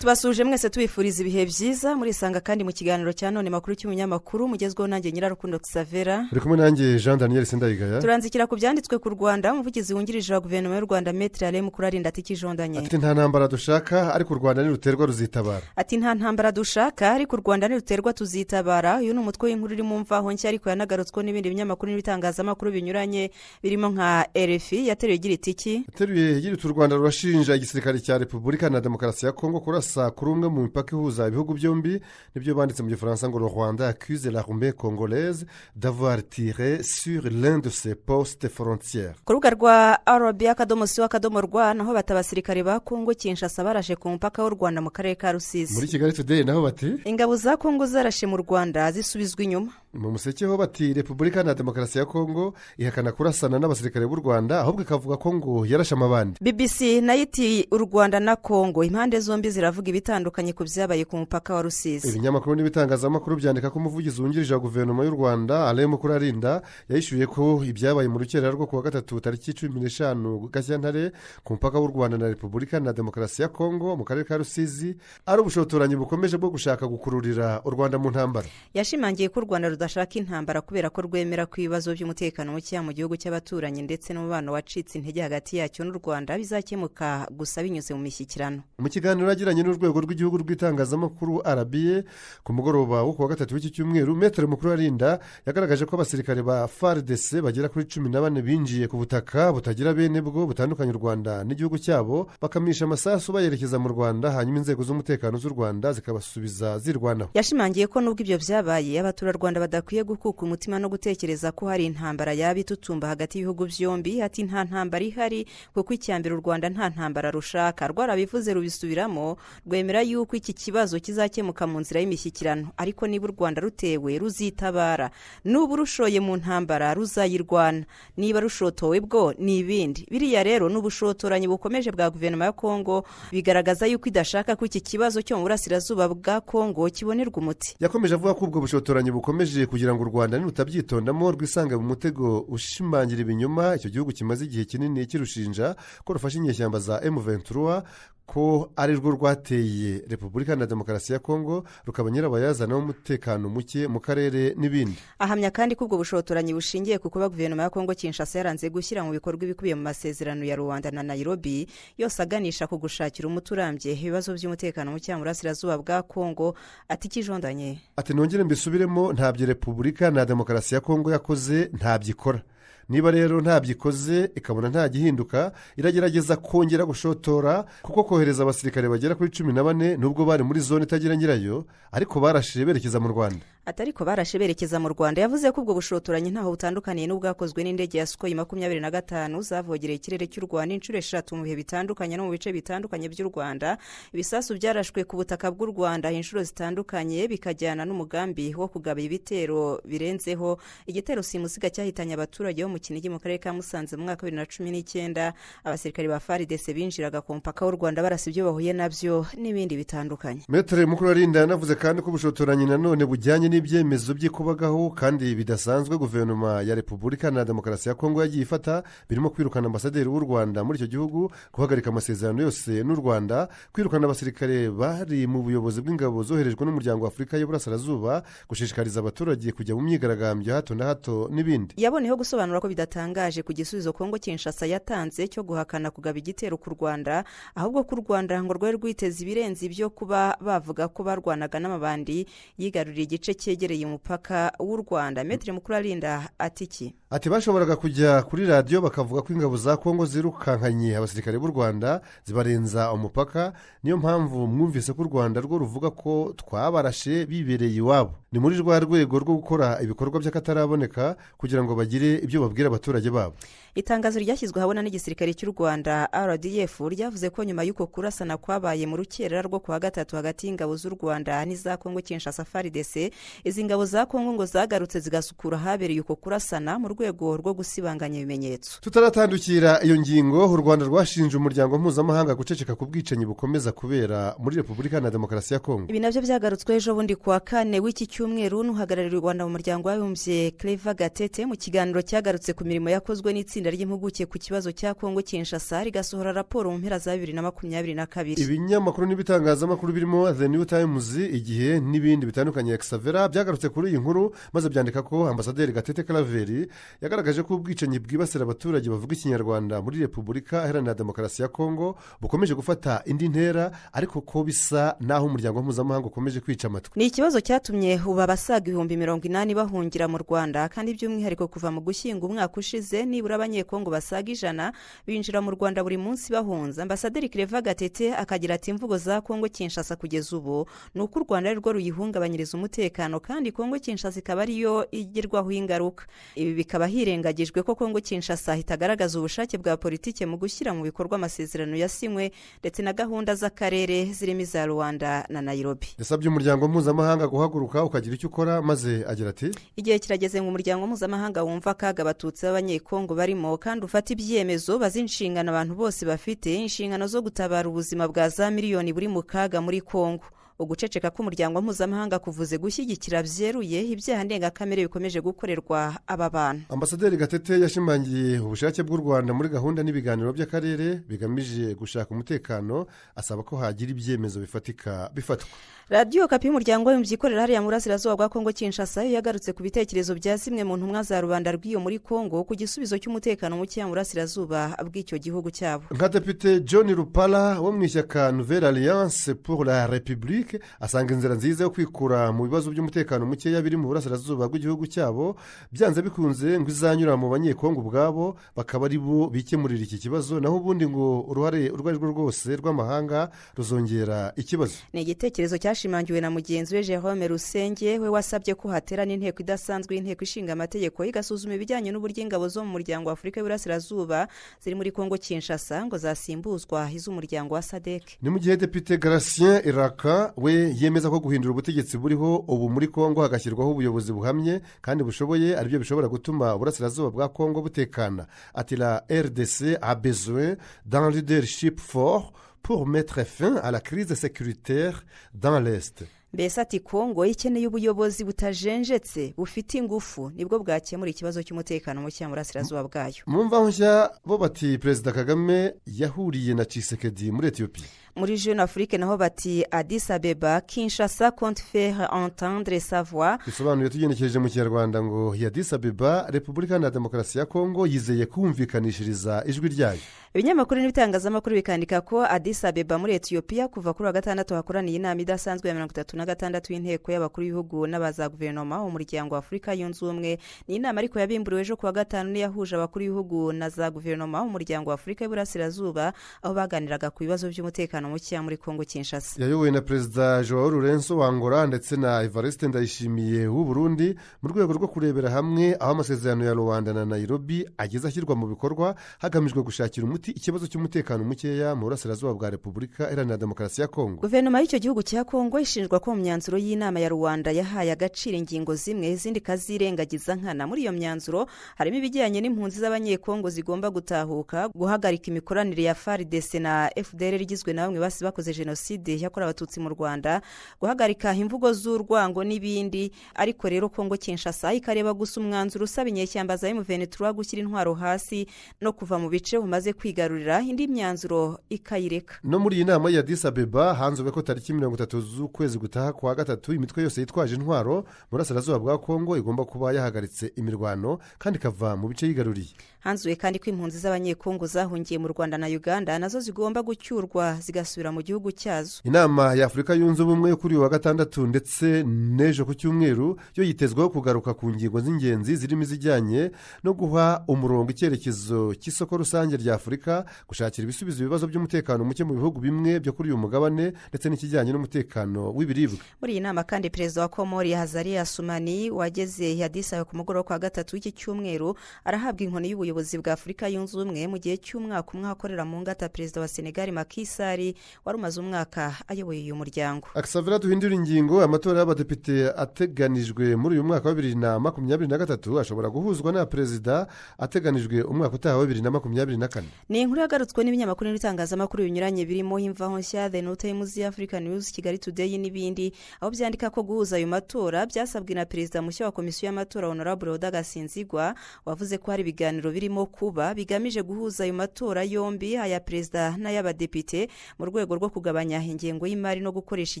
Tubasuhuje mwese, tubifuriza ibihe byiza. Murisanga kandi mu kiganiro cya none makuru cy'umunyamakuru mugezweho nanjye Nyirarukundo Xavera. Uri kumwe nanjye Jean Daniel Sindayigaya. Turanzikira ku byanditswe ku Rwanda. Umuvugizi wungirije wa Guverinoma y'u Rwanda, Maître Alain Mukurarinda, ati kijondanye. Ati: "Nta ntambara dushaka, ariko u Rwanda niruterwa ruzitabara." Ati: "Nta ntambara dushaka, ariko u Rwanda niruterwa tuzitabara." Uyu ni umutwe w'inkuru uri mu Mvaho Nshya, ariko yanagarutsweho n'ibindi binyamakuru n'ibitangazamakuru binyuranye, birimo nka RFI yateruye igira iti iki? Yateruye igira iti: "U Rwanda rurashinja igisirikare cya Repubulika na Demokarasi ya Kongo kurasa kuri umwe mu mipaka ihuza ibihugu byombi." Nibyo banditse mu Gifaransa ngo: "Le Rwanda accuse l'armée congolaise d'avoir tiré sur l'un de ses postes frontières." Ku rubuga rwa rba.co.rw naho bati: "Abasirikare ba Kongo Kinshasa barashe ku mupaka w'u Rwanda mu karere ka Rusizi." Muri Kigali Today naho bati: "Ingabo za Kongo zarashe mu Rwanda zisubizwa inyuma." Mu Museke ho bati: "Repubulika na Demokarasi ya Kongo ihakana kurasana n'abasirikare b'u Rwanda, ahubwo ikavuga ko ngo yarashe amabandi." BBC nayo iti: "U Rwanda na Kongo, impande zombi ziravuga ibitandukanye ku byabaye ku mupaka wa Rusizi." Ibinyamakuru n'ibitangazamakuru byandika ko umuvugizi wungirije wa Guverinoma y'u Rwanda, Alain Mukurarinda, yahishuye ko ibyabaye mu rukerera rwo kuwa gatatu tariki 15 Gashyantare ku mupaka w'u Rwanda na Repubulika na Demokarasi ya Kongo mu karere ka Rusizi ari ubushotoranyi bukomeje bwo gushaka gukururira u Rwanda mu ntambara. Yashimangiye ko u Rwanda rudashaka intambara, kubera ko rwemera ko ibibazo by'umutekano mukeya mu gihugu cy'abaturanyi ndetse n'umubano wacitse intege hagati yacyo n'u Rwanda bizakemuka gusa binyuze mu mishyikirano. Mu kiganiro yagiranye n'Urwego rw'Igihugu rw'Itangazamakuru, RBA, ku mugoroba wo kuwa gatatu w'iki cyumweru, Maître Mukurarinda yagaragaje ko abasirikare ba FARDC bagera kuri 14 binjiye ku butaka butagira bene bwo butandukanye u Rwanda n'igihugu cyabo, bakamisha amasasu bayerekeza mu Rwanda, hanyuma inzego z'umutekano z'u Rwanda zikabasubiza zirwanaho. Yashimangiye ko nubwo ibyo byabaye, abaturarwanda badakwiye gukuka umutima no gutekereza ko hari intambara yaba itutumba hagati y'ibihugu byombi. Ati: "Nta ntambara ihari, kuko icya mbere u Rwanda nta ntambara rushaka, rwarabivuze rubisubiramo, rwemera yuko iki kibazo kizakemuka mu nzira y'imishyikirano. Ariko niba u Rwanda rutewe ruzitabara, nuba rushoye mu ntambara ruzayirwana, niba rushotowe bwo ni ibindi. Biriya rero ni ubushotoranyi bukomeje bwa Guverinoma ya Kongo, bigaragaza yuko idashaka ko iki kibazo cyo mu burasirazuba bwa Kongo kibonerwa umuti." Yakomeje avuga ko ubwo bushotoranyi bukomeje kugira ngo u Rwanda nirutabyitondamo rwisange mu mutego ushimangira ibinyoma icyo gihugu kimaze igihe kinini kirushinja ko rufashe inyeshyamba za M23, ko ari rwo rwateye Repubulika na Demokarasi ya Kongo, rukaba nyirabayazana w'umutekano muke mu karere n'ibindi. Ahamya kandi ko ubwo bushotoranyi bushingiye ku kuba Guverinoma ya Kongo Kinshasa yaranze gushyira mu bikorwa ibikubiye mu masezerano ya Luanda na Nairobi, yose aganisha ku gushakira umuti urambye ibibazo by'umutekano muke mu burasirazuba bwa Kongo. Ati kijondanye. Ati: "Nongere mbisubiremo, ntabyo Repubulika na Demokarasi ya Kongo yakoze, ntabyo ikora. Niba rero ntabyikoze, ikabona nta gihinduka, iragerageza kongera gushotora, kuko kohereza abasirikare bagera kuri 14, nubwo bari muri zone itagira nyirayo, ariko barashe berekeza mu Rwanda." Ati: "Ariko barashe berekeza mu Rwanda." Yavuze ko ubwo bushotoranyi ntaho butandukaniye n'ubwakozwe n'indege ya Sukhoi 25 zavogereye ikirere cy'u Rwanda inshuro eshatu mu bihe bitandukanye no mu bice bitandukanye by'u Rwanda. Ibisasu byarashwe ku butaka bw'u Rwanda inshuro zitandukanye, bikajyana n'umugambi wo kugaba ibitero birenzeho igitero simusiga cyahitanye abaturage bo mu Kinigi mu karere ka Musanze mu mwaka wa 2019. Abasirikari ba FARDC binjiraga ku mupaka w'u Rwanda barasa ibyo bahuye nabyo n'ibindi bitandukanye. Maître Mukurarinda yanavuze kandi ko ubushotoranyi nanone bujyanye n'ibyemezo by'ikubagahu kandi bidasanzwe Guverinoma ya Repubulika na Demokarasi ya Kongo yagiye ifata, birimo kwirukana ambasaderi w'u Rwanda muri icyo gihugu, guhagarika amasezerano yose n'u Rwanda, kwirukana abasirikare bari mu buyobozi bw'ingabo zoherejwe n'Umuryango wa Afurika y'Uburasirazuba, gushishikariza abaturage kujya mu myigaragambyo hato na hato n'ibindi. Yaboneyeho gusobanura ko bidatangaje ku gisubizo Kongo Kinshasa yatanze cyo guhakana kugaba igitero ku Rwanda, ahubwo ko u Rwanda ngo rwari rwiteze ibirenze ibyo kuba bavuga ko barwanaga n'amabandi yigaruriye igice cyegereye umupaka w'u Rwanda. Maître Mukurarinda ati iki? Ati: "Bashoboraga kujya kuri radiyo bakavuga ko ingabo za Kongo zirukankanye abasirikare b'u Rwanda zibarenza umupaka. Niyo mpamvu mwumvise ko u Rwanda rwo ruvuga ko twabarashe bibereye iwabo. Ni muri rwa rwego rwo gukora ibikorwa by'akataraboneka kugira ngo bagire ibyo babwira abaturage babo." Itangazo ryashyizwe ahabona n'igisirikare cy'u Rwanda, RDF, ryavuze ko nyuma y'uko kurasana kwabaye mu rukerera rwo kuwa gatatu hagati y'ingabo z'u Rwanda n'iza Kongo Kinshasa, FARDC. Izi ngabo za Kongo ngo zagarutse zigasukura ahabereye uko kurasana mu rwego rwo gusibanganya ibimenyetso. Tutaratandukira iyo ngingo, u Rwanda rwashinje umuryango mpuzamahanga guceceka ku bwicanyi bukomeza kubera muri Repubulika na Demokarasi ya Kongo. Ibi nabyo byagarutswe ejo bundi kuwa kane w'iki cyumweru n'uhagarariye u Rwanda mu Muryango w'Abibumbye, Claver Gatete, mu kiganiro cyagarutse ku mirimo yakozwe n'itsinda ry'impuguke ku kibazo cya Kongo Kinshasa, rigasohora raporo mu mpera za 2022. Ibinyamakuru n'ibitangazamakuru birimo The New Times, Igihe n'ibindi bitandukanye, Exavera, byagarutse kuri iyi nkuru maze byandika ko Ambasaderi Gatete Claver yagaragaje ko ubwicanyi bwibasira abaturage bavuga Ikinyarwanda muri Repubulika Iharanira Demokarasi ya Kongo bukomeje gufata indi ntera, ariko ko bisa n'aho umuryango mpuzamahanga ukomeje kwica amatwi. Ni ikibazo cyatumye ubu abasaga 80,000 bahungira mu Rwanda, kandi by'umwihariko kuva mu Gushyingo umwaka ushize nibura Abanyekongo basaga 100 binjira mu Rwanda buri munsi bahunze. Ambasaderi Claver Gatete akagira ati: "Imvugo za Kongo Kinshasa kugeza ubu ni uko u Rwanda ari rwo ruyihungabanyiriza umutekano, kandi Kongo Kinshasa ikaba ariyo igirwaho ingaruka." Ibi bikaba hirengagijwe ko Kongo Kinshasa itagaragaza ubushake bwa politike mu gushyira mu bikorwa amasezerano yasinywe ndetse na gahunda z'akarere zirimo iza Luanda na Nairobi. Yasabye umuryango mpuzamahanga guhaguruka ukagira icyo ukora, maze agira ati: "Igihe kirageze ngo umuryango mpuzamahanga wumva akaga Abatutsi b'Abanyekongo barimo kandi ufate ibyemezo, bazi inshingano abantu bose bafite, inshingano zo gutabara ubuzima bwa za miliyoni buri mu kaga muri Kongo. Uguceceka k'umuryango mpuzamahanga kuvuze gushyigikira byeruye ibyaha ndengakamere bikomeje gukorerwa aba bantu." Ambasaderi Gatete yashimangiye ubushake bw'u Rwanda muri gahunda n'ibiganiro by'akarere bigamije gushaka umutekano, asaba ko hagira ibyemezo bifatika bifatwa. Radiyo Okapi y'Umuryango w'Abibumbye ikorera hariya mu burasirazuba bwa Kongo Kinshasa yo yagarutse ku bitekerezo bya zimwe mu ntumwa za rubanda rw'iyo muri Kongo ku gisubizo cy'umutekano mukeya mu burasirazuba bw'icyo gihugu cyabo. Nka Depite John Rupala wo mu ishyaka Nouvelle Alliance pour la République, asanga inzira nziza yo kwikura mu bibazo by'umutekano mukeya biri mu burasirazuba bw'igihugu cyabo byanze bikunze ngo izanyura mu Banyekongo ubwabo, bakaba ari bo bikemurira iki kibazo, naho ubundi ngo uruhare urwo ari rwo rwose rw'amahanga ruzongera ikibazo. Ni igitekerezo cyashimangiwe na mugenzi we Jerome Rusenge, we wasabye ko haterana inteko idasanzwe y'Inteko Ishinga Amategeko igasuzuma ibijyanye n'uburyo ingabo zo mu Muryango wa Afurika y'Uburasirazuba ziri muri Kongo Kinshasa ngo zasimbuzwa iz'umuryango wa SADC. Ni mu gihe Depite Gratien Iraka we yemeza ko guhindura ubutegetsi buriho ubu muri Kongo, hagashyirwaho ubuyobozi buhamye kandi bushoboye, aribyo bishobora gutuma uburasirazuba bwa Kongo butekana. Ati: "La RDC a besoin d'un leadership fort pour mettre fin à la crise sécuritaire dans l'Est." Mbese ati: "Kongo ikeneye ubuyobozi butajenjetse, bufite ingufu, nibwo bwakemura ikibazo cy'umutekano muke mu burasirazuba bwayo." Mu Mvaho Nshya bo bati: "Perezida Kagame yahuriye na Tshisekedi muri Etiyopiya." Muri Jeune Afrique naho bati: "Addis Abeba, Kinshasa compte faire entendre sa voix." Bisobanuye tugenekereje mu Kinyarwanda ngo Addis Abeba, Repubulika na Demokarasi ya Kongo yizeye kumvikanishiriza ijwi ryayo. Ibinyamakuru n'ibitangazamakuru bikandika ko Addis Abeba muri Etiyopiya kuva kuri wa gatandatu hakoraniye inama idasanzwe ya 36 y'inteko y'abakuru b'ibihugu n'abaza guverinoma Umuryango wa Afurika Yunze Ubumwe. Ni inama ariko yabimburiwe ejo kuwa gatanu n'iyahuje abakuru b'ibihugu na za guverinoma Umuryango wa Afurika y'Iburasirazuba, aho baganiraga ku bibazo by'umutekano mukeya muri Kongo Kinshasa. Yayobowe na Perezida João Lourenço wa Angola ndetse na Evariste Ndayishimiye w'u Burundi, mu rwego rwo kurebera hamwe aho amasezerano ya Luanda na Nairobi ageze ashyirwa mu bikorwa, hagamijwe gushakira umuti ikibazo cy'umutekano mukeya mu burasirazuba bwa Repubulika Iharanira Demokarasi ya Kongo. Guverinoma y'icyo gihugu cya Kongo ishinjwa ko mu myanzuro y'inama ya Luanda yahaye agaciro ingingo zimwe, izindi ikazirengagiza nkana. Muri iyo myanzuro harimo ibijyanye n'impunzi z'Abanyekongo zigomba gutahuka, guhagarika imikoranire ya FARDC na FDLR igizwe na bamwe basi bakoze jenoside yakorewe Abatutsi mu Rwanda, guhagarika imvugo z'urwango n'ibindi. Ariko rero Kongo Kinshasa ikareba gusa umwanzuro usaba inyeshyamba za M23 gushyira intwaro hasi no kuva mu bice bumaze kwigarurira, indi myanzuro ikayireka. No muri iyi nama ya Addis Abeba hanzuwe ko tariki 30 z'ukwezi gutaha kwa gatatu imitwe yose yitwaje intwaro mu burasirazuba bwa Kongo igomba kuba yahagaritse imirwano kandi ikava mu bice yigaruriye. Hanzuwe kandi ko impunzi z'Abanyekongo zahungiye mu Rwanda na Uganda nazo zigomba gucyurwa zigasubira mu gihugu cyazo. Inama ya Afurika Yunze Ubumwe yo kuri uyu wa gatandatu ndetse n'ejo ku cyumweru yo yitezweho kugaruka ku ngingo z'ingenzi zirimo izijyanye no guha umurongo icyerekezo cy'isoko rusange rya Afurika, gushakira ibisubizo ibibazo by'umutekano muke mu bihugu bimwe byo kuri uyu mugabane, ndetse n'ikijyanye n'umutekano w'ibiribwa. Muri iyi nama kandi, Perezida wa Komori Azali Assoumani, wageze Addis Abeba ku mugoroba wa gatatu w'iki cyumweru, arahabwa inkoni y'ubuyobozi bwa Afurika Yunze Ubumwe mu gihe cy'umwaka umwe, akorera mu ngata Perezida wa Senegali Macky Sall. wari umaze umwaka ayoboye uyu muryango. Akisavera, duhindura ingingo. Amatora y'abadepite ateganijwe muri uyu mwaka wa 2023 ashobora guhuzwa na perezida ateganijwe umwaka utaha wa 2024. Ni inkuru yagarutswe n'ibinyamakuru n'ibitangazamakuru binyuranye birimo Imvaho Nshya, The New Times, Africa News, Kigali Today n'ibindi, aho byandika ko guhuza ayo matora byasabwe na perezida mushya wa komisiyo y'amatora, Honorable Oda Gasinzigwa, wavuze ko hari ibiganiro birimo kuba bigamije guhuza ayo matora yombi, aya perezida n'ay'abadepite, mu rwego rwo kugabanya ingengo y'imari no gukoresha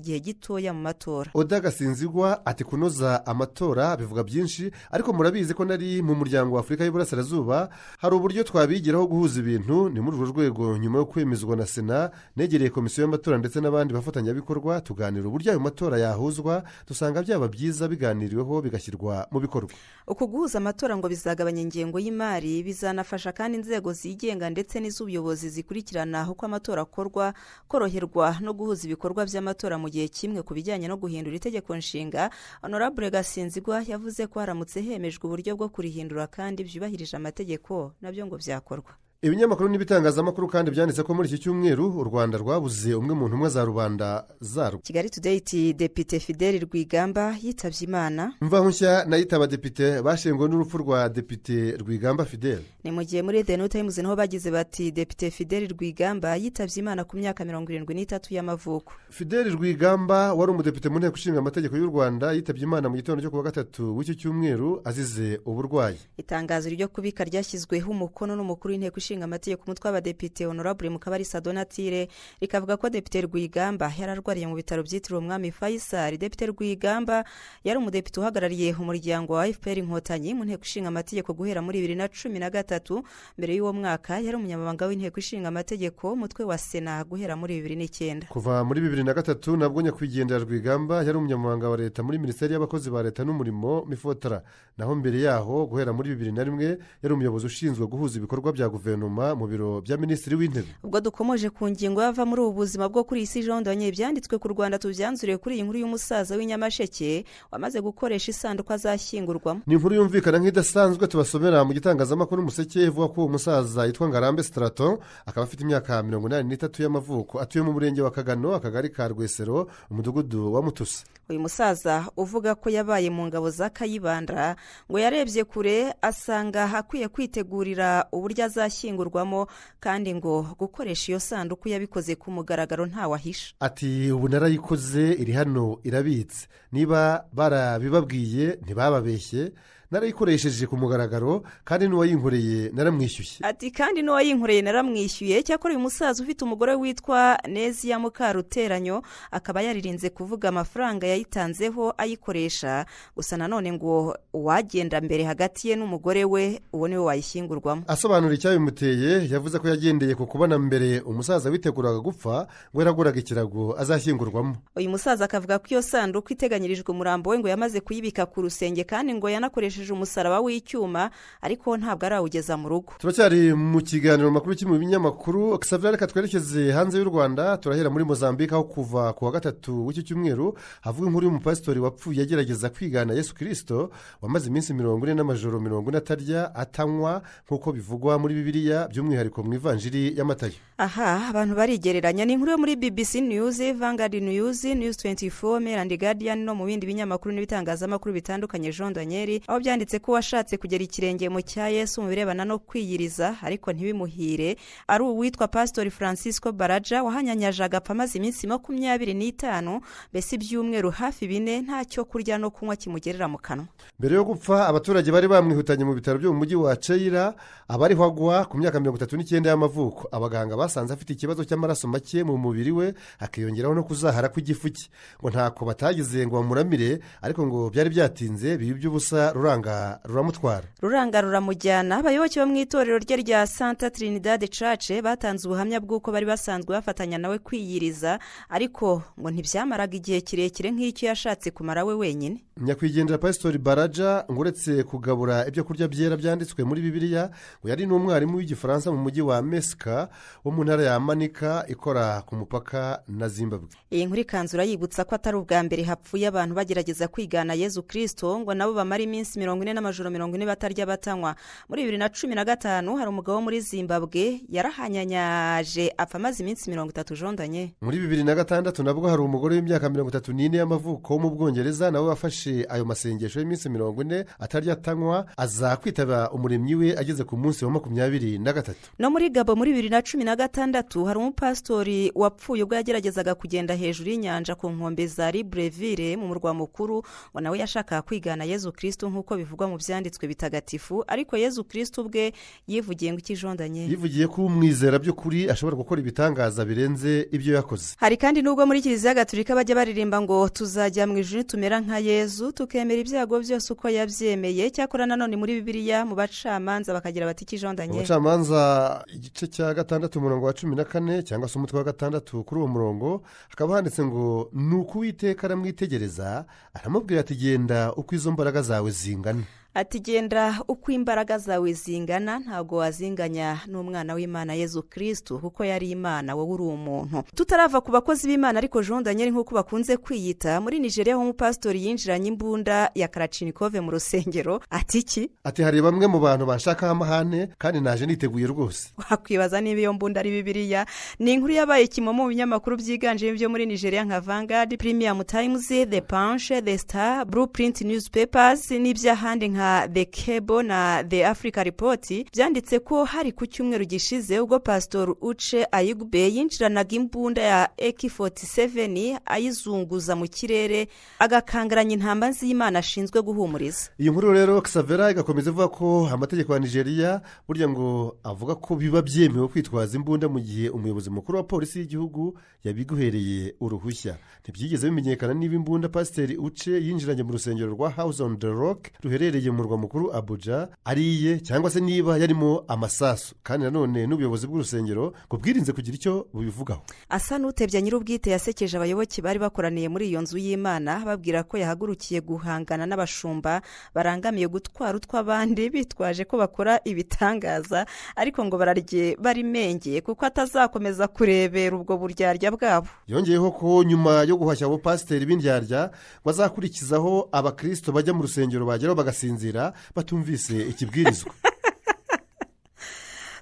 igihe gitoya mu matora. Oda Gasinzigwa ati: "Kunoza amatora bivuga byinshi, ariko murabizi ko nari mu Muryango wa Afurika y'Iburasirazuba, hari uburyo twabigiraho guhuza ibintu. Ni muri urwo rwego, nyuma yo kwemezwa na Sena, negereye komisiyo y'amatora ndetse n'abandi bafatanyabikorwa, tuganira uburyo ayo matora yahuzwa, dusanga byaba byiza biganiriweho bigashyirwa mu bikorwa." Uku guhuza amatora ngo bizagabanya ingengo y'imari, bizanafasha kandi inzego zigenga ndetse n'iz'ubuyobozi zikurikirana uko amatora akorwa koroherwa no guhuza ibikorwa by'amatora mu gihe kimwe. Ku bijyanye no guhindura itegeko nshinga, Honorable Gasinzigwa yavuze ko haramutse hemejwe uburyo bwo kurihindura kandi byubahirije amategeko, nabyo ngo byakorwa. Ibinyamakuru n'ibitangazamakuru kandi byanditse ko muri iki cyumweru u Rwanda rwabuze umwe mu ntumwa za rubanda zarwo. Kigali Today iti: "Depite Fideli Rwigamba yitabye Imana." Imvaho Nshya nayo iti: "Abadepite bashenguwe n'urupfu rwa Depite Rwigamba Fideli." Ni mu gihe muri The New Times niho bagize bati: "Depite Fideli Rwigamba yitabye Imana ku myaka 73 y'amavuko." Fideli Rwigamba wari umudepite mu Nteko Ishinga Amategeko y'u Rwanda yitabye Imana mu gitondo cyo kuwa gatatu w'iki cyumweru azize uburwayi. Itangazo ryo kubika ryashyizweho umukono n'umukuru w'Inteko Ishinga Amategeko, umutwe w'Abadepite, Honorable Mukabarisa Donatille, rikavuga ko Depite Rwigamba yararwariye mu bitaro byitiriwe Umwami Faisal. Depite Rwigamba yari umudepite uhagarariye umuryango wa FPR Inkotanyi mu Nteko Ishinga Amategeko guhera muri 2013. Mbere y'uwo mwaka yari umunyamabanga w'Inteko Ishinga Amategeko, umutwe wa Sena, guhera muri 2009. Kuva muri 2003 nabwo nyakwigendera Rwigamba yari umunyamabanga wa leta muri Minisiteri y'Abakozi ba Leta n'Umurimo, MIFOTRA. Naho mbere yaho, guhera muri 2001, yari umuyobozi ushinzwe guhuza ibikorwa bya guverinoma mu biro bya Minisitiri w'Intebe. Ubwo dukomoje ku ngingo yava muri ubu buzima bwo kuri iyi si, Jean Daniel, ibyanditswe ku Rwanda tubyanzuriye kuri iyi nkuru y'umusaza w'inyamasheke wamaze gukoresha isanduku azashyingurwamo. Ni inkuru yumvikana nk'idasanzwe tubasomera mu gitangazamakuru Umuseke, ivuga ko uwo musaza yitwa Ngarambe Straton, akaba afite imyaka 83 y'amavuko, atuye mu murenge wa Kagano, akagari ka Rwesero, umudugudu wa Mutusa. Uyu musaza uvuga ko yabaye mu ngabo za Kayibanda ngo yarebye kure asanga akwiye kwitegurira uburyo azashyingurwamo, kandi ngo gukoresha iyo sanduku yabikoze ku mugaragaro ntawahisha. Ati: "Ubu narayikoze, iri hano irabitse. Niba barabibabwiye ntibababeshye, narayikoresheje ku mugaragaro kandi n'uwayinkoreye naramwishyuye." Ati: "Kandi n'uwayinkoreye naramwishyuye." Cyakora uyu musaza ufite umugore witwa Neziya Mukaruteranyo akaba yaririnze kuvuga amafaranga yayitanzeho ayikoresha. Gusa nanone ngo uwagenda mbere hagati ye n'umugore we, uwo niwe wayishyingurwamo. Asobanura icyabimuteye, yavuze ko yagendeye ku kubona mbere umusaza witeguraga gupfa ngo yaraguraga ikirago azashyingurwamo. Uyu musaza akavuga ko iyo sanduku iteganyirijwe umurambo we ngo yamaze kuyibika ku rusenge, kandi ngo yanakoresheje umusaraba w'icyuma, ariko ntabwo arawugeza mu rugo. Turacyari mu kiganiro makuru kimwe mu binyamakuru. Xavier, reka twerekeze hanze y'u Rwanda. Turahera muri Mozambique, aho kuva ku wa gatatu w'iki cyumweru havuga inkuru y'umupasitori wapfuye agerageza kwigana Yesu Kirisito, wamaze iminsi 40 n'amajoro 40 atarya atanywa, nk'uko bivugwa muri Bibiliya, by'umwihariko mu Ivanjiri y'Amatayo. Aha abantu barigereranya. Ni inkuru yo muri BBC News, Vanguard News, News 24, Mail and Guardian no mu bindi binyamakuru n'ibitangazamakuru bitandukanye, Jean Daniel, aho byanditse ko washatse kugera ikirenge mu cya Yesu mu birebana no kwiyiriza ariko ntibimuhire ari uwitwa Pasitori Francisco Baraja, wahanyanyaje agapfa amaze iminsi 25, mbese ibyumweru hafi 4, ntacyo kurya no kunywa kimugerera mu kanwa. Mbere yo gupfa, abaturage bari bamwihutanye mu bitaro byo mu mujyi wa Ceyira abariho agwa ku myaka 39 y'amavuko. Abaganga basanze afite ikibazo cy'amaraso make mu mubiri we, hakiyongeraho no kuzahara kw'igifu cye. Ngo ntako batagize ngo bamuramire, ariko ngo byari byatinze, biba iby'ubusa, ruranga ruramutwara. Ruranga ruramujyana. Abayoboke bo mu itorero rye rya Santa Trinidad Church batanze ubuhamya bw'uko bari basanzwe bafatanya nawe kwiyiriza, ariko ngo ntibyamaraga igihe kirekire nk'icyo yashatse kumara we wenyine. Nyakwigendera Pasitori Baraja ngo uretse kugabura ibyo kurya byera byanditswe muri Bibiliya, ngo yari n'umwarimu w'igifaransa mu mujyi wa Mesika wo mu ntara ya Manika ikora ku mupaka na Zimbabwe. Iyi nkuru ikanzura yibutsa ko atari ubwa mbere hapfuye abantu bagerageza kwigana Yezu Kirisito, ngo nabo bamara iminsi 40 n'amajoro 40 batarya batanywa. Muri 2015 hari umugabo wo muri Zimbabwe yarahanyanyaje apfa amaze iminsi 30 jondanye. Muri 2006 nabwo hari umugore w'imyaka 34 y'amavuko wo mu Bwongereza, nawe wafashe ayo masengesho y'iminsi 40 atarya atanywa, aza kwitaba Umuremyi we ageze ku munsi wa 23. No muri Gabo muri 2016 hari umupasitori wapfuye ubwo yageragezaga kugenda hejuru y'inyanja ku nkombe za Libreville mu murwa mukuru. Ngo nawe yashakaga kwigana Yezu Kirisitu nk'uko bivugwa mu Byanditswe Bitagatifu, ariko Yezu Kirisitu ubwe yivugiye ngo ikijondanye? Yivugiye ko umwizera by'ukuri ashobora gukora ibitangaza birenze ibyo yakoze. Hari kandi n'ubwo muri Kiliziya Gatulika bajya baririmba ngo tuzajya mu ijuru tumera nka Yezu, tukemera ibyago byose uko yabyemeye. Cyakora nanone muri Bibiliya mu Bacamanza bakagira bati Mu ikijondanye? Bacamanza igice cya gatandatu umurongo wa 14, cyangwa se umutwe wa gatandatu, kuri uwo murongo hakaba handitse ngo: "Ni uko Uwiteka aramwitegereza, aramubwira ati: 'Genda uko izo mbaraga zawe zingana.'" Ati: "Genda uko imbaraga zawe zingana." Ntabwo wazinganya n'umwana w'Imana Yezu Kirisitu, kuko yari Imana, wowe uri umuntu. Tutarava ku bakozi b'Imana ariko, Jean Daniel, nk'uko bakunze kwiyita, muri Nigeria aho umupasitori yinjiranye imbunda ya kalachnikov mu rusengero, ati iki? Ati: "Hari bamwe mu bantu banshakaho amahane, kandi naje niteguye rwose." Wakwibaza niba iyo mbunda ari Bibiliya. Ni inkuru yabaye kimomo mu binyamakuru byiganjemo ibyo muri Nigeria nka Vanguard, Premium Times, The Punch, The Star, Blueprint Newspapers n'iby'ahandi nka The Cable na The Africa Report. Byanditse ko hari ku cyumweru gishize ubwo Pasitori Uche Ayigbe yinjiranaga imbunda ya AK-47, ayizunguza mu kirere, agakangaranya intama z'Imana ashinzwe guhumuriza. Iyi nkuru rero Xavera igakomeza ivuga ko amategeko ya Nigeria burya ngo avuga ko biba byemewe kwitwaza imbunda mu gihe umuyobozi mukuru wa polisi y'igihugu yabiguhereye uruhushya. Ntibyigeze bimenyekana niba imbunda Pasiteri Uche yinjiranye mu rusengero rwa House on the Rock ruherereye mu murwa mukuru Abuja ari iye, cyangwa se niba yarimo amasasu. Kandi nanone n'ubuyobozi bw'urusengero ngo bwirinze kugira icyo bubivugaho. Asa n'utebya, nyir'ubwite yasekeje abayoboke bari bakoraniye muri iyo nzu y'Imana, babwira ko yahagurukiye guhangana n'abashumba barangamiye gutwara utw'abandi bitwaje ko bakora ibitangaza, ariko ngo bararye barimengeye kuko atazakomeza kurebera ubwo buryarya bwabo. Yongeyeho ko nyuma yo guhashya abo pasiteri b'indyarya ngo azakurikizaho abakirisito bajya mu rusengero, bageraho bagasinzira batumvise ikibwirizwa.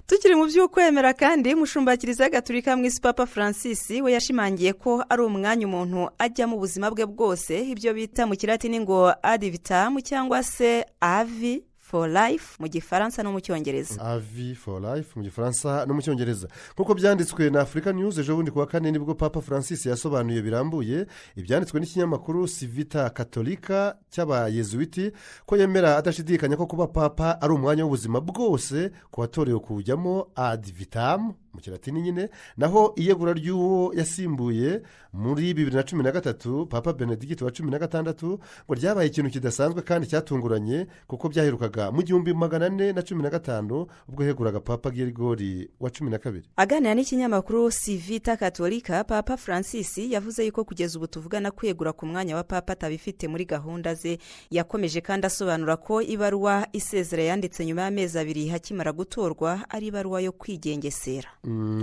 Tukiri mu by'ukwemera kandi, umushumba wa Kiliziya Gatulika mu isi, Papa Francis, we yashimangiye ko ari umwanya umuntu ajyamo ubuzima bwe bwose, ibyo bita mu Kilatini ngo ad vitam, cyangwa se a vie for life mu Gifaransa no mu Cyongereza. A vie for life mu Gifaransa no mu Cyongereza. Nk'uko byanditswe na Africa News ejo bundi ku wa kane, nibwo Papa Francis yasobanuye birambuye ibyanditswe n'ikinyamakuru Civiltà Cattolica cy'Abayezuwiti, ko yemera adashidikanya ko kuba papa ari umwanya w'ubuzima bwose ku watorewe kuwujyamo, ad vitam mu Kilatini nyine. Naho iyegura ry'uwo yasimbuye muri 2013, Papa Benedigiti wa 16, ngo ryabaye ikintu kidasanzwe kandi cyatunguranye, kuko byaherukaga mu 1415 ubwo heguraga Papa Gerigori wa 12. Aganira n'ikinyamakuru Civiltà Cattolica, Papa Francis yavuze yuko kugeza ubu tuvugana kwegura ku mwanya wa papa atabifite muri gahunda ze. Yakomeje kandi asobanura ko ibaruwa isezera yanditse nyuma y'amezi 2 hakimara gutorwa ari ibaruwa yo kwigengesera.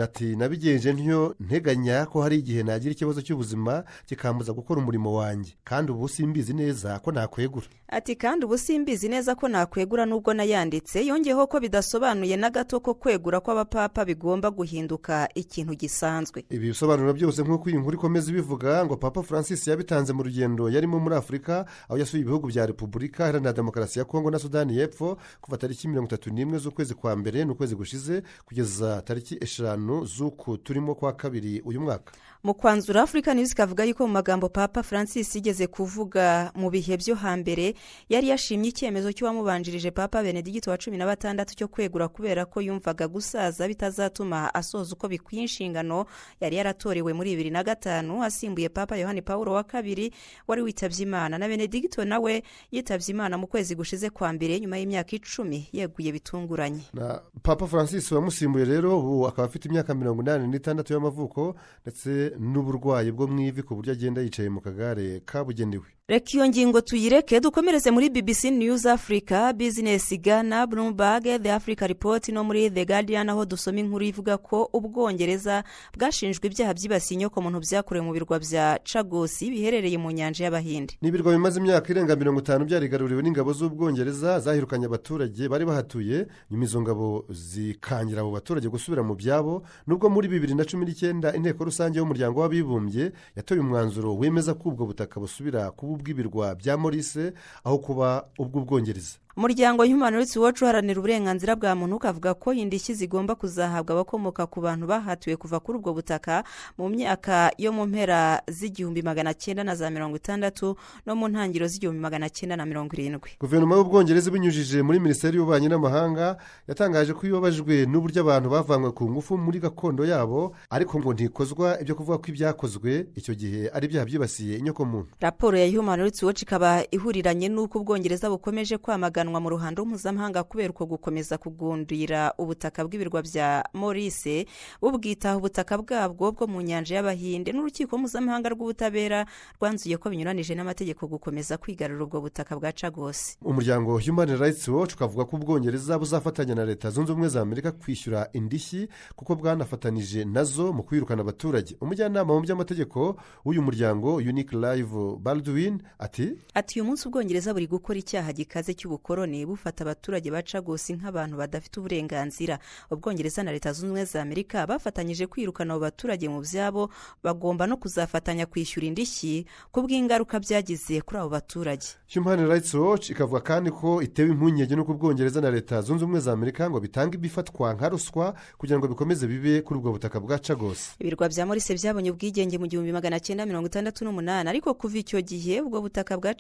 Ati: "Nabigenje ntyo nteganya ko hari igihe nagira ikibazo cy'ubuzima kikambuza gukora umurimo wanjye, kandi ubu simbizi neza ko nakwegura." Ati: "Kandi ubu simbizi neza ko nakwegura nubwo nayanditse." Yongeyeho ko bidasobanuye na gato ko kwegura kw'abapapa bigomba guhinduka ikintu gisanzwe. Ibi bisobanuro byose, nk'uko iyi nkuru ikomeza ibivuga, ngo Papa Francis yabitanze mu rugendo yarimo muri Afurika, aho yasuye ibihugu bya Repubulika Iharanira Demokarasi ya Kongo na Sudani y'Epfo kuva tariki 31 z'ukwezi kwa mbere, n'ukwezi gushize, kugeza tariki 5 z'uku turimo kwa kabiri uyu mwaka. Mu kwanzura, Africa News ikavuga yuko mu magambo Papa Francis yigeze kuvuga mu bihe byo hambere, yari yashimye icyemezo cy'uwamubanjirije, Papa Benedigito wa 16, cyo kwegura kubera ko yumvaga gusaza bitazatuma asoza uko bikwiye inshingano yari yaratorewe muri 2005, asimbuye Papa Yohani Paul wa kabiri wari witabye Imana. Na Benedigito nawe yitabye Imana mu kwezi gushize kwa mbere, nyuma y'imyaka 10 yeguye bitunguranye. Na Papa Francis wamusimbuye rero ubu akaba afite imyaka 86 y'amavuko, ndetse n'uburwayi bwo mu ivi, ku buryo agenda yicaye mu kagare kabugenewe. Reka iyo ngingo tuyireke, dukomereze muri BBC News Africa, Business Ghana, Bloomberg, The Africa Report no muri The Guardian, aho dusoma inkuru ivuga ko Ubwongereza bwashinjwe ibyaha byibasiye inyokomuntu byakorewe mu birwa bya Chagos biherereye mu Nyanja y'Abahinde. Ni ibirwa bimaze imyaka irenga 50 byarigaruriwe n'ingabo z'Ubwongereza zahirukanye abaturage bari bahatuye. Nyuma izo ngabo zikangira abo baturage gusubira mu byabo, nubwo muri 2019 Inteko Rusange y'Umuryango w'Abibumbye yatoye umwanzuro wemeza ko ubwo butaka busubira kuba ubw'ibirwa bya Maurice aho kuba ubw'Ubwongereza. Umuryango Human Rights Watch uharanira uburenganzira bwa muntu ukavuga ko indishyi zigomba kuzahabwa abakomoka ku bantu bahatuwe kuva kuri ubwo butaka mu myaka yo mu mpera z'1960 no mu ntangiriro z'1970. Guverinoma y'Ubwongereza ibinyujije muri Minisiteri y'Ububanyi n'Amahanga yatangaje ko ibabajwe n'uburyo abantu bavanywe ku ngufu muri gakondo yabo, ariko ngo ntikozwa ibyo kuvuga ko ibyakozwe icyo gihe ari ibyaha byibasiye inyokomuntu. Raporo ya Human Rights Watch ikaba ihuriranye n'uko Ubwongereza bukomeje kwamaganwa mu ruhando mpuzamahanga kubera uko gukomeza kugundira ubutaka bw'ibirwa bya Maurice, bubwitaho ubutaka bwabwo bwo mu Nyanja y'Abahinde. N'urukiko mpuzamahanga rw'ubutabera rwanzuye ko binyuranije n'amategeko gukomeza kwigarurira ubwo butaka bwa Chagos. Umuryango Human Rights Watch ukavuga ko Ubwongereza buzafatanya na Leta Zunze Ubumwe za Amerika kwishyura indishyi, kuko bwanafatanije nazo mu kwirukana abaturage. Umujyanama mu by'amategeko w'uyu muryango, Unique Live Baldwin, ati: Ati: "Uyu munsi Ubwongereza buri gukora icyaha gikaze cy'ubukoroni, bufata abaturage ba Chagos nk'abantu badafite uburenganzira. Ubwongereza na Leta Zunze Ubumwe za Amerika bafatanyije kwirukana abo baturage mu byabo, bagomba no kuzafatanya kwishyura indishyi ku bw'ingaruka byagize kuri abo baturage." Human Rights Watch ikavuga kandi ko itewe impungenge n'uko Ubwongereza na Leta Zunze Ubumwe za Amerika ngo bitanga ibifatwa nka ruswa kugira ngo bikomeze bibe kuri ubwo butaka bwa Chagos. Ibirwa bya Maurice byabonye ubwigenge mu 1968, ariko kuva icyo gihe ubwo butaka bwa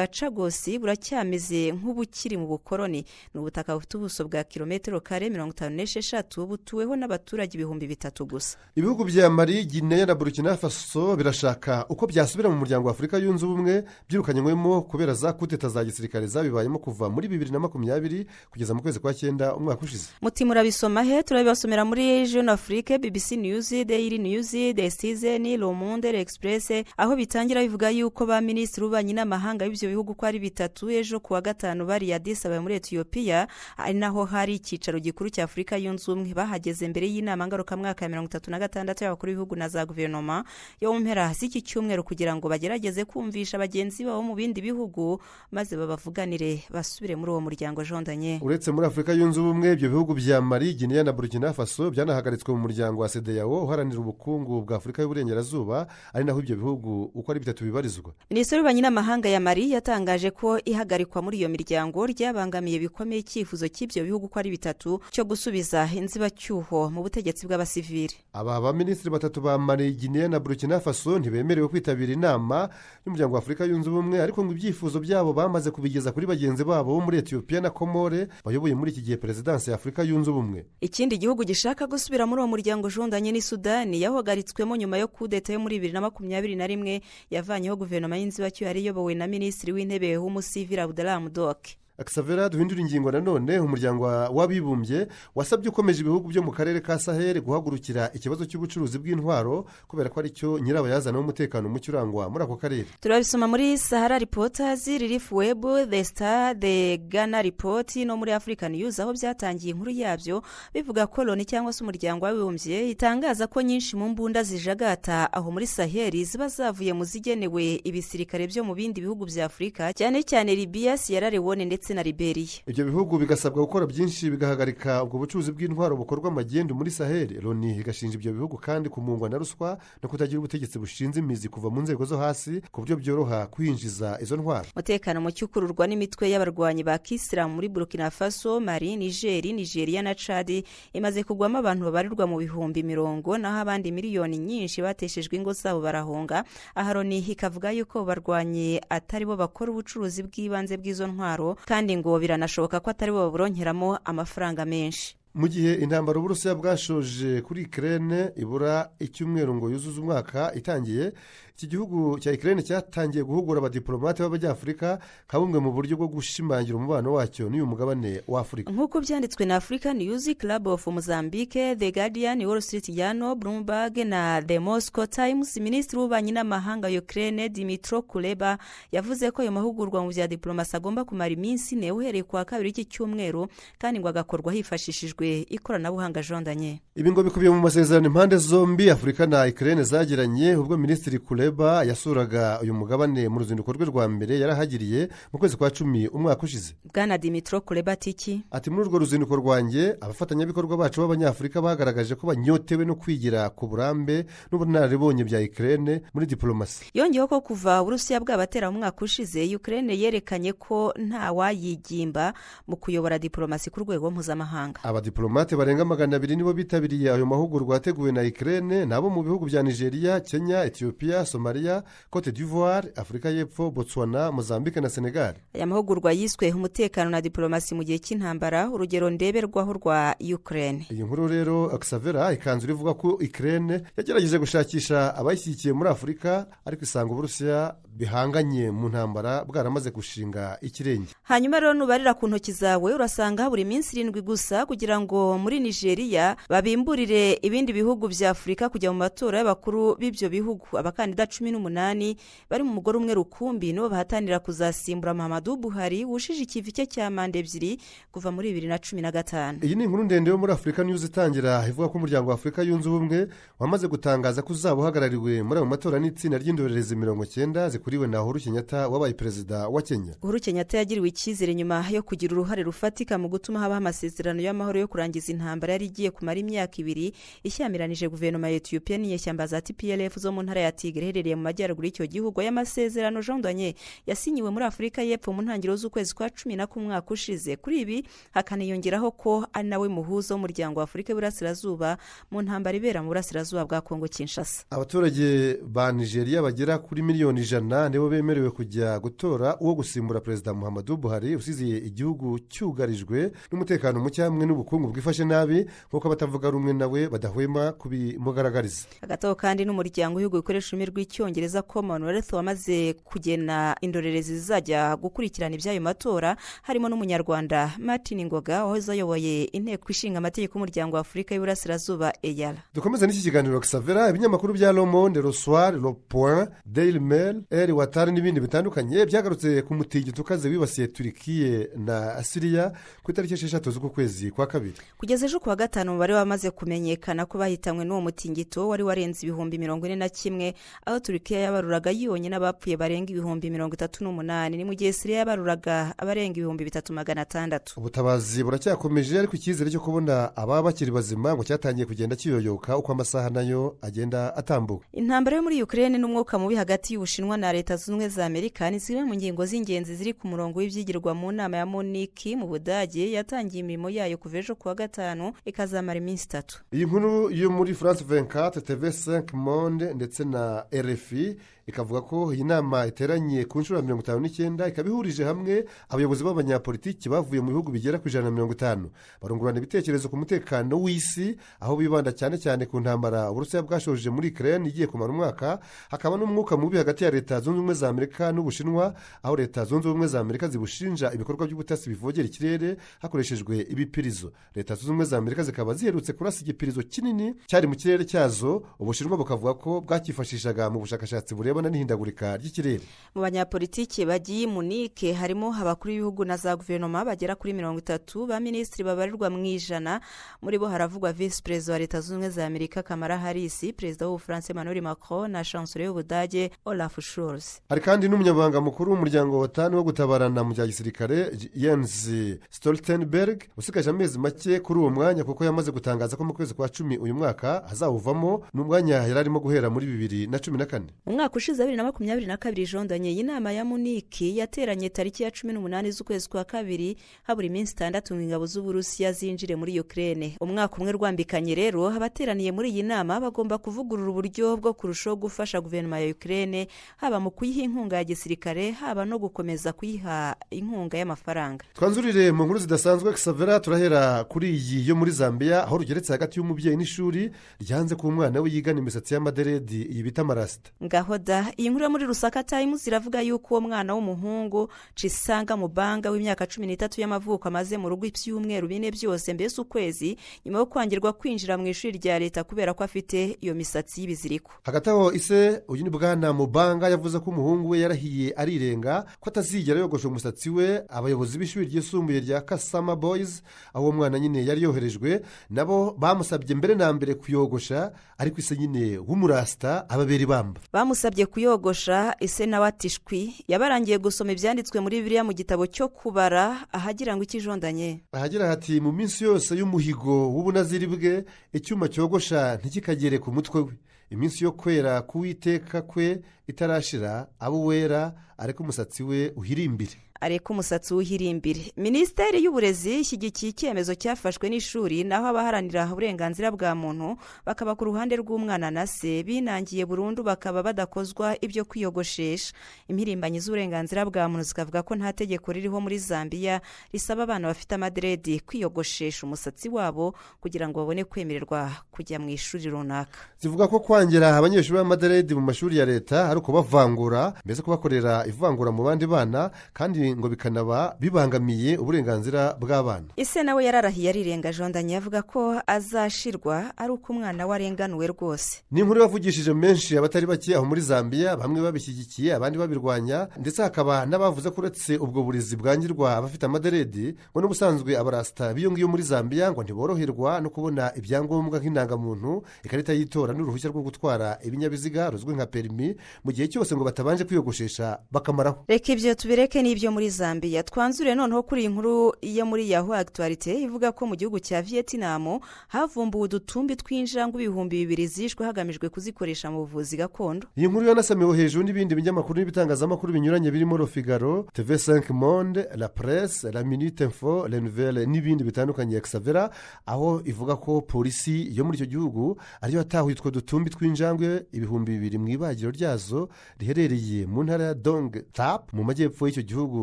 Chagos buracyameze nk'ubukiri mu bukoroni. Ni ubutaka bufite ubuso bwa kilometero kare 56, butuweho n'abaturage 3000 gusa. Ibihugu bya Mali, Guinea na Burkina Faso birashaka uko byasubira mu Muryango wa Afurika Yunze Ubumwe byirukanywemo kubera za kudeta za gisirikare zabibayemo kuva muri 2020 kugeza mu kwezi kwa cyenda umwaka ushize. Muti murabisoma he? Turabibasomera muri Jeune Afrique, BBC News, Daily News, The Citizen, Le Monde, Express, aho bitangira bivuga yuko ba minisitiri w'ububanyi n'amahanga b'ibyo bihugu uko ari bitatu ejo kuwa gatanu bari Addis Ababa muri Etiyopiya, ari naho hari icyicaro gikuru cya Afurika Yunze Ubumwe. Bahageze mbere y'inama ngarukamwaka ya 36 y'abakuru b'ibihugu na za guverinoma yo mu mpera z'iki cyumweru, kugira ngo bagerageze kumvisha bagenzi babo mu bindi bihugu maze babavuganire basubire muri uwo muryango jondanye. Uretse muri Afurika Yunze Ubumwe, ibyo bihugu bya Mali, Guinea na Burkina Faso byanahagaritswe mu muryango wa CEDEAO uharanira ubukungu bwa Afurika y'Uburengerazuba, ari naho ibyo bihugu uko ari bitatu bibarizwa. Minisitiri y'Ububanyi n'Amahanga ya Mali yatangaje ko ihagarikwa muri iyo miryango ryabangamiye bikomeye icyifuzo cy'ibyo bihugu uko ari bitatu cyo gusubiza inzibacyuho mu butegetsi bw'abasivili. Aba baminisitiri batatu ba Mali, Guinea na Burkina Faso ntibemerewe kwitabira inama y'Umuryango wa Afurika Yunze Ubumwe, ariko ngo ibyifuzo byabo bamaze kubigeza kuri bagenzi babo bo muri Etiyopiya na Komore bayoboye muri iki gihe perezidansi ya Afurika Yunze Ubumwe. Ikindi gihugu gishaka gusubira muri uwo muryango jondanye ni Sudani, yahagaritswemo nyuma yo kudeta yo muri 2021 yavanyeho guverinoma y'inzibacyuho yari iyobowe na minisitiri w'intebe w'umusivili Abdallah Hamdok. Akisavera, duhindura ingingo nanone. Umuryango w'Abibumbye wasabye ukomeje ibihugu byo mu karere ka Sahel guhagurukira ikibazo cy'ubucuruzi bw'intwaro, kubera ko aricyo nyirabayazana w'umutekano muke urangwa muri ako karere. Turabisoma muri Sahara Reporters, Relief Web, The Star, The Ghana Report no muri African News, aho byatangiye inkuru yabyo bivuga ko Loni cyangwa se Umuryango w'Abibumbye itangaza ko nyinshi mu mbunda zijagata aho muri Saheli ziba zavuye mu zigenewe ibisirikare byo mu bindi bihugu bya Afurika, cyane cyane Libiya, Sierra Leone ndetse na Liberia. Ibyo bihugu bigasabwa gukora byinshi bigahagarika ubwo bucuruzi bw'intwaro bukorwa magendu muri Saheli. Loni igashinja ibyo bihugu kandi kumungwa na ruswa no kutagira ubutegetsi bushinze imizi kuva mu nzego zo hasi, ku buryo byoroha kwinjiza izo ntwaro. Umutekano muke ukururwa n'imitwe y'abarwanyi ba kisilamu muri Burkina Faso, Mali, Nigeri, Nigeria na Chad imaze kugwamo abantu babarirwa mu bihumbi mirongo, naho abandi miliyoni nyinshi bateshejwe ingo zabo barahunga. Aha Loni ikavuga yuko barwanyi atari bo bakora ubucuruzi bw'ibanze bw'izo ntwaro, kandi ngo biranashoboka ko atari bo baburonkeramo amafaranga menshi. Mu gihe intambara Uburusiya bwashoje kuri Ukraine ibura icyumweru ngo yuzuze umwaka itangiye, iki gihugu cya Ukraine cyatangiye guhugura abadiporomate b'Abanyafurika nka bumwe mu buryo bwo gushimangira umubano wacyo n'uyu mugabane w'Afurika. Nk'uko byanditswe na Africa News, Club of Mozambique, The Guardian, Wall Street Journal, Bloomberg na The Moscow Times, Minisitiri w'Ububanyi n'Amahanga wa Ukraine, Dmytro Kuleba, yavuze ko ayo mahugurwa mu bya diplomasi agomba kumara iminsi 4 uhereye ku wa kabiri w'iki cyumweru, kandi ngo agakorwa hifashishijwe ikoranabuhanga jondanye. Ibi ngo bikubiye mu masezerano impande zombi, Afurika na Ukraine, zagiranye ubwo Minisitiri Kuleba yasuraga uyu mugabane mu ruzinduko rwe rwa mbere yarahagiriye mu kwezi kwa 10 umwaka ushize. Bwana Dmytro Kuleba ati iki? Ati: "Muri urwo ruzinduko rwanjye, abafatanyabikorwa bacu b'Abanyafurika bagaragaje ko banyotewe no kwigira ku burambe n'ubunararibonye bya Ukraine muri diporomasi." Yongeyeho ko kuva Uburusiya bwabatera mu mwaka ushize, Ukraine yerekanye ko nta wayigimba mu kuyobora diporomasi ku rwego mpuzamahanga. Abadiporomate barenga 200 nibo bitabiriye ayo mahugurwa yateguwe na Ukraine, nabo mu bihugu bya Nigeria, Kenya, Etiyopiya, Somaliya, Cote d'Ivoire, Afurika y'Epfo, Botswana, Mozambique na Senegal. Aya mahugurwa yiswe "Umutekano na diporomasi mu gihe cy'intambara, urugero ndeberwaho rwa Ukraine". Iyi nkuru rero Xavera ikanzu ivuga ko Ukraine yagerageje gushakisha abayishyigikiye muri Afurika, ariko isanga Uburusiya bihanganye mu ntambara bwaramaze gushinga ikirenge. Hanyuma rero, nubarira ku ntoki zawe urasanga buri minsi 7 gusa kugira ngo muri Nigeria babimburire ibindi bihugu bya Afurika kujya mu matora y'abakuru b'ibyo bihugu. Abakandida 18 bari mu mugore umwe rukumbi nibo bahatanira kuzasimbura Muhammadu Buhari wushije ikivi cye cya manda ebyiri kuva muri 2015. Iyi ni inkuru ndende yo muri Africa News, itangira ivuga ko Umuryango wa Afurika Yunze Ubumwe wamaze gutangaza ko uzaba uhagarariwe muri ayo matora n'itsinda ry'indorerezi 90 zikuriwe na Uhuru Kenyatta wabaye perezida wa Kenya. Uhuru Kenyatta yagiriwe icyizere nyuma yo kugira uruhare rufatika mu gutuma habaho amasezerano y'amahoro yo kurangiza intambara yari igiye kumara imyaka 2 ishyamiranyije guverinoma ya Etiyopiya n'inyeshyamba za TPLF zo mu ntara ya Tigre iherereye mu majyaruguru y'icyo gihugu. Aya masezerano, Jean Daniel, yasinyiwe muri Afurika y'Epfo mu ntangiriro z'ukwezi kwa 11 mwaka ushize. Kuri ibi hakaniyongeraho ko ari nawe muhuza w'Umuryango wa Afurika y'Iburasirazuba mu ntambara ibera mu burasirazuba bwa Kongo Kinshasa. Abaturage ba Nigeria bagera kuri miliyoni 100 nibo bemerewe kujya gutora uwo gusimbura Perezida Muhammadu Buhari usize igihugu cyugarijwe n'umutekano muke hamwe n'ubukungu bwifashe nabi, nk'uko abatavuga rumwe nawe badahwema kubimugaragariza. Hagati aho kandi, n'umuryango w'ibihugu bikoresha ururimi rw'Icyongereza, Commonwealth, wamaze kugena indorerezi zizajya gukurikirana iby'ayo matora, harimo n'Umunyarwanda Martin Ngoga wahoze ayoboye Inteko Ishinga Amategeko y'Umuryango wa Afurika y'Iburasirazuba, EALA. Dukomeze n'iki kiganiro Xavera. Ibinyamakuru bya Le Monde, Le Soir, Le Point, Daily Mail, El Watari n'ibindi bitandukanye byagarutse ku mutingito ukaze wibasiye Turikiye na Siriya ku itariki 6 z'uku kwezi kwa kabiri. Kugeza ejo kuwa gatanu, umubare wamaze kumenyekana ko bahitanywe n'uwo mutingito wari warenze 41,000, aho Turikiya yabaruraga yonyine abapfuye barenga 38,000, ni mu gihe Siriya yabaruraga abarenga 3,600. Ubutabazi buracyakomeje, ariko icyizere cyo kubona ababa bakiri bazima ngo cyatangiye kugenda kiyoyoka uko amasaha nayo agenda atambuka. Intambara yo muri Ukraine n'umwuka mubi hagati y'Ubushinwa na Leta Zunze Ubumwe za Amerika ni zimwe mu ngingo z'ingenzi ziri ku murongo w'ibyigirwa mu nama ya Munich mu Budage, yatangiye imirimo yayo kuva ejo kuwa gatanu ikazamara iminsi 3. Iyi nkuru yo muri France 24, TV5 Monde ndetse na RFI ikavuga ko iyi nama iteranye ku nshuro ya 59, ikaba ihurije hamwe abayobozi b'abanyapolitiki bavuye mu bihugu bigera ku 150, barungurana ibitekerezo ku mutekano w'isi, aho bibanda cyane cyane ku ntambara Uburusiya bwashoje muri Ukraine igiye kumara umwaka, hakaba n'umwuka mubi hagati ya Leta Zunze Ubumwe za Amerika n'Ubushinwa, aho Leta Zunze Ubumwe za Amerika zibushinja ibikorwa by'ubutasi bivogera ikirere hakoreshejwe ibipirizo. Leta Zunze Ubumwe za Amerika zikaba ziherutse kurasa igipirizo kinini cyari mu kirere cyazo, Ubushinwa bukavuga ko bwacyifashishaga mu bushakashatsi burebana n'ihindagurika ry'ikirere. Mu banyapolitiki bagiye i Munich harimo abakuru b'ibihugu na za guverinoma bagera kuri 30, ba minisitiri babarirwa mu ijana. Muri bo haravugwa Visi Perezida wa Leta Zunze Ubumwe za Amerika Kamala Harris, Perezida w'Ubufaransa Emmanuel Macron na Chancelier y'Ubudage Olaf Scholz. Hari kandi n'umunyamabanga mukuru w'umuryango wa OTAN wo gutabarana mu bya gisirikare, Jens Stoltenberg, usigaje amezi make kuri uwo mwanya, kuko yamaze gutangaza ko mu kwezi kwa 10 uyu mwaka azawuvamo. Ni umwanya yari arimo guhera muri 2014. Umwaka ushize. ushize 2022, jondanye inama ya Muniki yateranye tariki ya 18 z'ukwezi kwa kabiri, habura iminsi 6 ngo ingabo z'Uburusiya zinjire muri Ukraine. Umwaka umwe rwambikanye rero, abateraniye muri iyi nama bagomba kuvugurura uburyo bwo kurushaho gufasha guverinoma ya Ukraine, haba mu kuyiha inkunga ya gisirikare, haba no gukomeza kuyiha inkunga y'amafaranga. Twanzurire mu nkuru zidasanzwe, Xavera. Turahera kuri iyi yo muri Zambia, aho rugeretse hagati y'umubyeyi n'ishuri ryanze ko umwana we yigana imisatsi y'amaderedi, iyi bita amarasita. Ngaho da! Iyi nkuru yo muri Lusaka Times iravuga yuko uwo mwana w'umuhungu Cisanga Mubanga w'imyaka 13 y'amavuko amaze mu rugo ibyumweru 4 byose, mbese ukwezi, nyuma yo kwangirwa kwinjira mu ishuri rya leta kubera ko afite iyo misatsi y'ibiziriko. Hagati aho ise, uyu ni bwana Mubanga, yavuze ko umuhungu we yarahiye arirenga ko atazigera yogosha umusatsi we. Abayobozi b'ishuri ryisumbuye rya Kasama Boys, aho uwo mwana nyine yari yoherejwe, nabo bamusabye mbere na mbere kuyogosha, ariko ise nyine w'umurasita ababera ibamba. Bamusabye kuyogosha, ise nawe ati shwi. Yabarangiye gusoma ibyanditswe muri Bibiliya mu gitabo cyo Kubara, ahagira ngo ikijondanye? Ahagira hati: "Mu minsi yose y'umuhigo w'ubunaziri bwe, icyuma cyogosha ntikikagere ku mutwe we. Iminsi yo kwera k'Uwiteka kwe itarashira, abo wera, ariko umusatsi we uhirimbire." Areka umusatsi wuhirimbire. Minisiteri y'Uburezi ishyigikiye icyemezo cyafashwe n'ishuri, naho abaharanira uburenganzira bwa muntu bakaba ku ruhande rw'umwana na se binangiye burundu, bakaba badakozwa ibyo kwiyogoshesha. Impirimbanyi z'uburenganzira bwa muntu zikavuga ko nta tegeko ririho muri Zambia risaba abana bafite amaderedi kwiyogoshesha umusatsi wabo kugira ngo babone kwemererwa kujya mu ishuri runaka. Zivuga ko kwangira abanyeshuri b'amaderedi mu mashuri ya leta ari ukubavangura, mbese kubakorera ivangura mu bandi bana, kandi ngo bikanaba bibangamiye uburenganzira bw'abana. Ise nawe yararahiye arirenga, jondanye, avuga ko azashirwa ari uko umwana we arenganuwe rwose. Ni inkuru yavugishije menshi abatari bake aho muri Zambia, bamwe babishyigikiye, abandi babirwanya, ndetse hakaba n'abavuze ko uretse ubwo burezi bwangirwa abafite amaderedi, ngo n'ubusanzwe abarasita b'iyo ngiyo muri Zambia ngo ntiboroherwa no kubona ibyangombwa nk'indangamuntu, ikarita y'itora n'uruhushya rwo gutwara ibinyabiziga ruzwi nka perimi, mu gihe cyose ngo batabanje kwiyogoshesha bakamaraho. Reka ibyo tubireke n'ibyo muri Zambia, twanzure noneho kuri iyi nkuru yo muri Yahoo Actualité ivuga ko mu gihugu cya Vietnam havumbuwe udutumbi tw'injangwe 2000 zishwe hagamijwe kuzikoresha mu buvuzi gakondo. Iyi nkuru yanasamiwe hejuru n'ibindi binyamakuru n'ibitangazamakuru binyuranye birimo Le Figaro, TV5 Monde, La Presse, La Minute Info, Le Nouvelle n'ibindi bitandukanye, Xavera, aho ivuga ko polisi yo muri icyo gihugu ariyo yatahuye utwo dutumbi tw'injangwe 2000 mu ibagiro ryazo riherereye mu ntara ya Dong Thap mu majyepfo y'icyo gihugu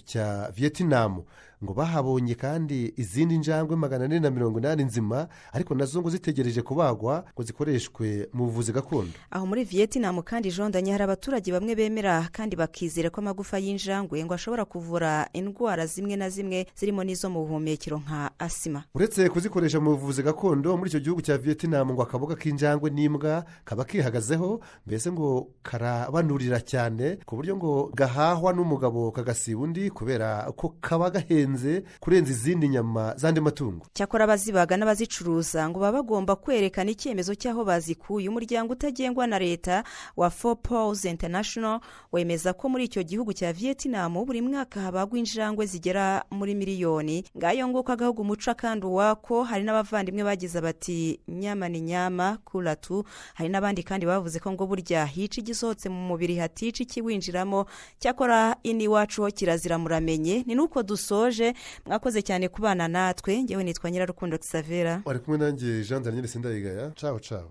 cya Vietnam. Ngo bahabonye kandi izindi njangwe 480 nzima, ariko nazo ngo zitegereje kubagwa ngo zikoreshwe mu buvuzi gakondo. Aho muri Vietnam kandi, jondanye, hari abaturage bamwe bemera kandi bakizera ko amagufa y'injangwe ngo ashobora kuvura indwara zimwe na zimwe, zirimo n'izo mu buhumekero nka asima. Uretse kuzikoresha mu buvuzi gakondo, muri icyo gihugu cya Vietnam ngo akaboga k'injangwe n'imbwa kaba kihagazeho, mbese ngo karabanurira cyane, ku buryo ngo gahahwa n'umugabo kagasiba undi kubera ko kaba gahenze kurenza izindi nyama z'andi matungo. Cyakora abazibaga n'abazicuruza ngo baba bagomba kwerekana icyemezo cy'aho bazikuye. Umuryango utagengwa na leta wa Four Paws International wemeza ko muri icyo gihugu cya Vietnam buri mwaka habagwa injangwe zigera muri miliyoni. Ngayo nguko, agahugu umuco kandi uwako. Hari n'abavandimwe bagize bati: "Nyama ni nyama kuratu." Hari n'abandi kandi bavuze ko ngo burya hica igisohotse mu mubiri, hatica ikiwinjiramo. Cyakora ini iwacu ho kirazira, muramenye. Ni nuko dusoje. Mwakoze cyane kubana natwe. Ngewe nitwa Nyirarukundo Xavera. Wari kumwe nanjye Jean Daniel Sindayigaya. Caho caho.